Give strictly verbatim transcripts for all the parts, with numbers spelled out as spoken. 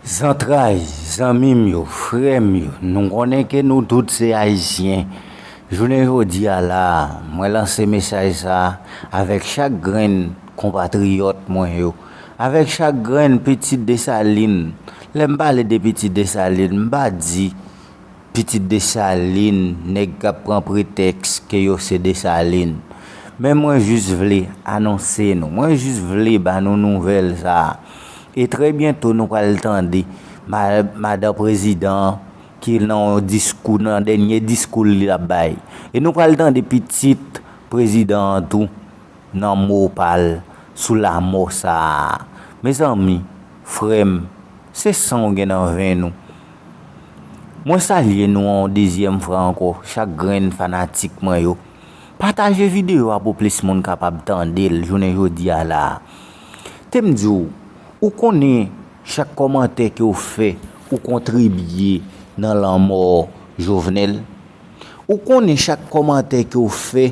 Zantray, zanmi m yo, frè m yo, nou konnen ke nou tout se Ayisyen. Jounen jodi a la a, mwen lanse mesaj sa a avèk chak grenn konpatriyòt mwen yo, avèk chak grenn pitit Desalin. Lè m pale de pitit Desalin, m pa di pitit Desalin, nèg k ap pran pretèks ke yo se Desalin. Men mwen jis vle anonse nou, mwen jis vle ba nou nouvèl sa a. E trè byento nou pral tande ma-, madan prezidan an ki nan yon diskou, nan dènye diskou l ap bay. E nou pral tande pitit prezidan an tou nan mo pa l sou lanmò sa a. Mezanmi, frè m, se san w gen nan venn ou. Mwen salye nou yon dezyèm fwa ankò, chak grenn fanatik mwen yo. Pataje videyo a pou plis moun kapab tande l jounen jodi a la a. Te m di w, ou konnen chak kòmantè ke w fè, ou kontribye nan lanmò Jovenel? Ou konnen chak kòmantè ke w fè,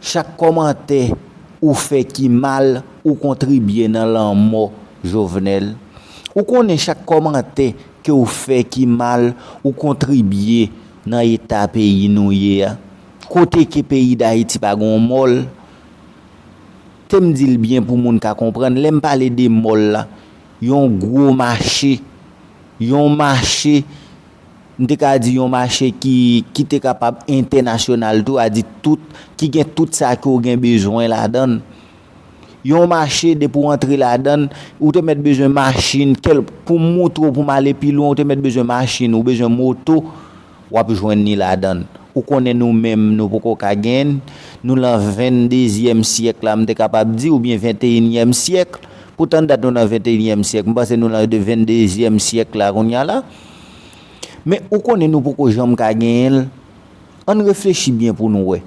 chak kòmantè ou fè ki mal, ou kontribye nan lanmò Jovenel? Ou konnen chak kòmantè ke w fè ki mal, ou kontribye nan eta peyi nou ye a? Kote ke peyi Dayiti pa gen yon mòl? Te m di l byen pou moun ka konprann. Lè m pale de mòl la, yon gwo mache, yon mache, m te ka di yon mache ki, ki te kapab entènasyonal tou, a di tout, ki gen tout sa ke w gen bezwen ladan l. Yon mache, depi w antre ladan l, ou te mèt bezwen machin, kèl, pou m moutre w, pou m ale pi lwen, ou te mèt bezwen machin, ou bezwen moto, w ap jwenn li ladan l. Ou konnen nou menm, nou poko ka genyen l. Nou lan venndezyèm syèk la, m te kapab di, oubyen venteyinyèm syèk. Poutan dat nou nan venteyinyèm syèk, m panse nou lan de venndezyèm syèk la kounye a la. Men ou konnen nou poko janm ka genyen l. Ann reflechi byen pou nou wè.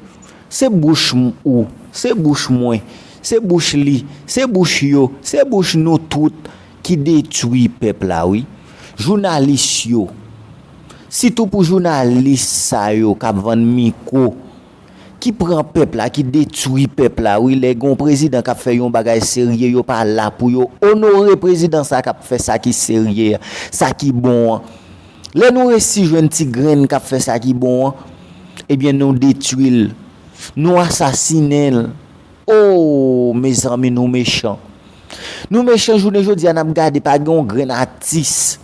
Se bouch m ou, se bouch mwen, se bouch li, se bouch yo, se bouch nou tout ki detwi pèp la wi. Jounalis yo, sitou pou jounalis sa yo k ap vann mikwo, ki pran pèp la, ki detwi pèp la wi. Lè gen yon prezidan k ap fè yon bagay serye, yo pa la pou yo onore prezidan sa k ap fè sa ki serye a, sa ki bon an. Lè nou resi jwenn ti grenn k ap fè sa ki bon an, ebyen nou detwi l, nou asasinen l. O, mezanmi, nou mechan. Nou mechan, jounen jodi a n ap gade, pa gen yon grenn atis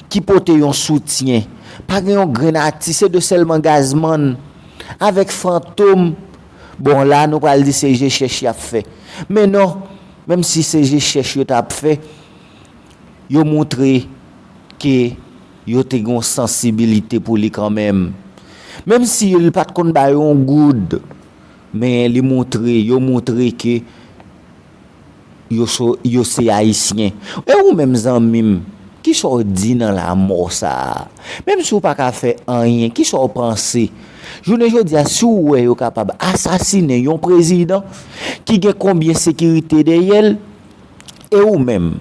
ki pote yon soutyen. Pa gen yon grenn atis, se de sèlman Gazman avèk Fantom. Bon, la nou pral di se je chèch y ap fè. Men non, menm si se je chèch yo t ap fè, yo moutre ke yo te gen yon sansibilite pou li kanmenm. Menm si l pa t konn ba yo yon goud, men li moutre, yo moutre ke yo so-, yo se Ayisyen. E ou menm, zanmi m, kisa w di nan lanmò sa a? Menm si w pa ka fè anyen, kisa w panse? Jounen jodi a, si w wè yo kapab asasinen yon prezidan ki gen konbyen sekirite dèyè l, e ou menm,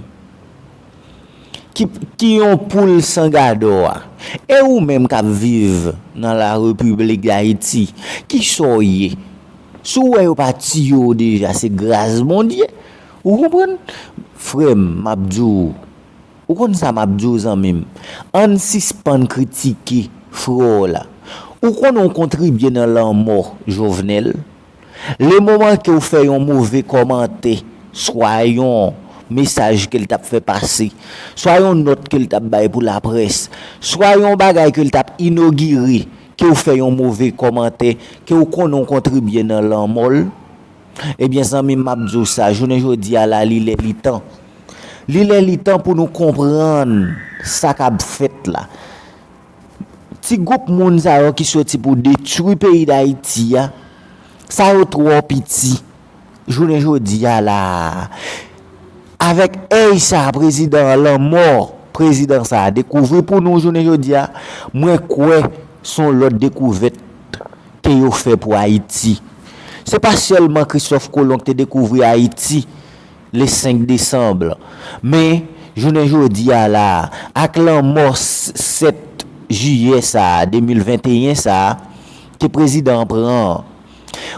ki, ki yon poul san gadò a, e ou menm k ap viv nan la Repiblik Dayiti, kisa w ye? Si w wè yo pa tiye w deja, se gras Bondye. Ou konprann? Frè m, m ap di w, ou konn sa m ap di w, zanmi m? Ann sispann kritike frè w la. Ou konnen w kontribye nan lanmò Jovenel? Le moman ke w fè yon move kòmantè, swa yon mesaj ke l t ap fè pase, swa yon nòt ke l t ap bay pou laprès, swa yon bagay ke l t ap inogire, ke w fè yon move kòmantè, ke w konnen w kontribye nan lanmò l, ebyen, zanmi m, m ap di w sa, jounen jodi a la, li lè li tan. Li lè li tan pou nou konprann sa k ap fèt la. Ti gwoup moun sa yo ki soti pou detwi peyi Dayiti a, sa yo twò piti. Jounen jodi a la a, avèk èy sa a prezidan an, lanmò prezidan sa a dekouvri pou nou jounen jodi a, mwen kwè se yon lòt dekouvèt ke yo fè pou Ayiti. Se pa sèlman Kristòf Kolon ki te dekouvri Ayiti le senk desanm. Men, jounen jodi a la a, ak lanmò s-, sèt jiyè sa a, de mil venteyen sa a, ke prezidan an pran an,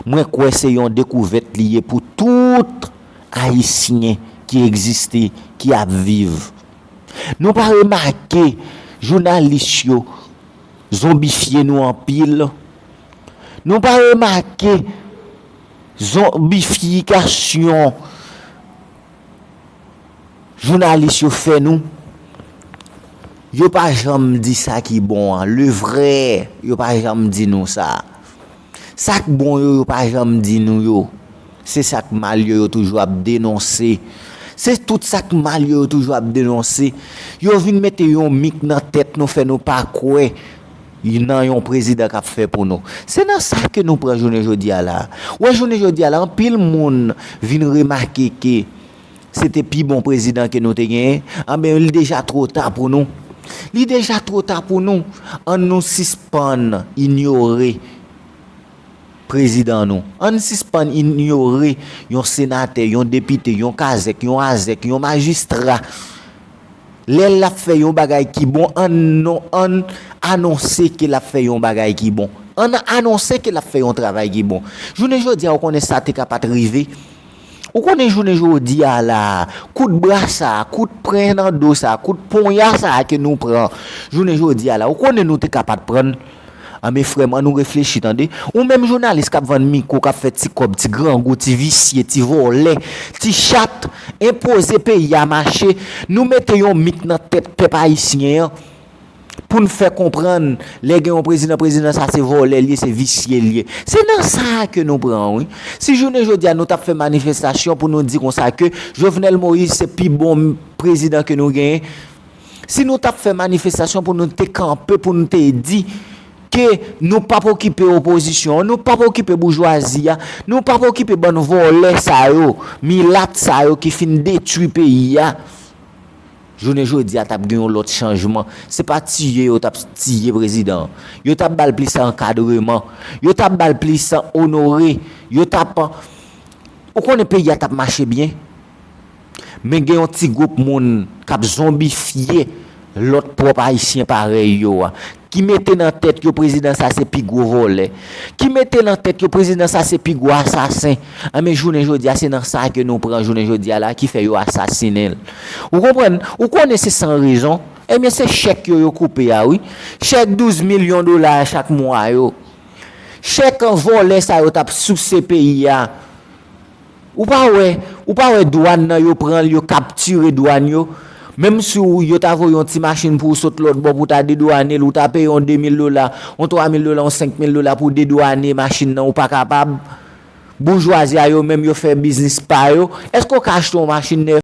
mwen kwè se yon dekouvèt li ye pou tout Ayisyen ki egziste, ki ap viv. Nou pa remake jounalis yo zonbifye nou anpil? Nou pa remake zonbifikasyon jounalis yo fè nou? Yo pa janm di sa ki bon an. Le vrè, yo pa janm di nou sa. Sa k bon yo, yo pa janm di nou yo. Se sa k mal yo, yo toujou ap denonse. Se tout sa k mal yo, yo toujou ap denonse. Yo vin mete yon mik nan tèt nou, fè nou pa kwè nan yon prezidan k ap fè pou nou. Se nan sa ke nou pran jounen jodi a la. Ou wè, jounen jodi a la, anpil moun vin remake ke se te pi bon prezidan ke nou te genyen. Anben, li deja twò ta pou nou. Li deja twò ta pou nou. Ann nou sispann inyore prezidan nou. Ann sispann inyore yon senatè, yon depite, yon kazèk, yon azèk, yon majistra. Lè l ap fè yon bagay ki bon, ann non, ann anonse ke l ap fè yon bagay ki bon. Ann anonse ke l ap fè yon travay ki bon. Jounen jodi a, ou konnen sa te ka pa t rive. Ou konnen jounen jodi a la, kout bra sa, kout pwen nan do sa, kout ponya sa ke nou pran jounen jodi a la, ou konnen nou te ka pa t pran l. Anben, frè m, ann nou reflechi, tande. Ou menm jounalis k ap vann mikwo, k ap fè ti kòb, ti grangou, ti visye, ti vòlè, ti chat, enpoze peyi a mache, nou mete yon mik nan tèt pèp ayisyen an pou n fè konprann, lè gen yon prezidan, prezidan sa se vòlè l ye, se visye l ye. Se nan sa a ke nou pran, wi. Si jounen jodi a nou t ap fè manifestasyon pou nou di konsa ke Jovenel Moïse se pi bon prezidan ke nou genyen, si nou t ap fè manifestasyon pou nou te kanpe, pou nou te di ke nou p ap okipe opozisyon an, nou p ap okipe boujwazi a, nou p ap okipe bann vòlè sa yo, milat sa yo ki fin detwi peyi a, jounen jodi a t ap gen yon lòt chanjman. Se pa tiye yo t ap tiye prezidan an. Yo t ap ba l plis ankadreman. Yo t ap ba l plis onore. Yo t ap, ou konnen peyi a t ap mache byen. Men gen yon ti gwoup moun k ap zonbifye lòt pwòp ayisyen parèy yo a, ki mete nan tèt yo prezidan sa se pi gwo vòlè, ki mete nan tèt yo prezidan sa se pi gwo asasen. Anben, jounen jodi a, se nan sa ke nou pran jounen jodi a la ki fè yo asasinen l. Ou konprann? Ou konnen se san rezon. Ebyen, se chèk yo yo koupe a, wi. Chèk douz milyon dola a chak mwa yo. Chèk vòlè sa yo t ap souse peyi a. Ou pa wè, ou pa wè dwàn nan yo pran l, yo kaptire dwàn yo. Menm si w, yo ta voye yon ti machin pou w sot lòt bò pou w ta dedwane l, ou ta peye yon de mil dola, yon twa mil dola, yon senk mil dola pou w dedwane machin nan, ou pa kapab. Boujwazi a yo menm, yo fè biznis pa yo. Èske w ka achte yon machin nèf?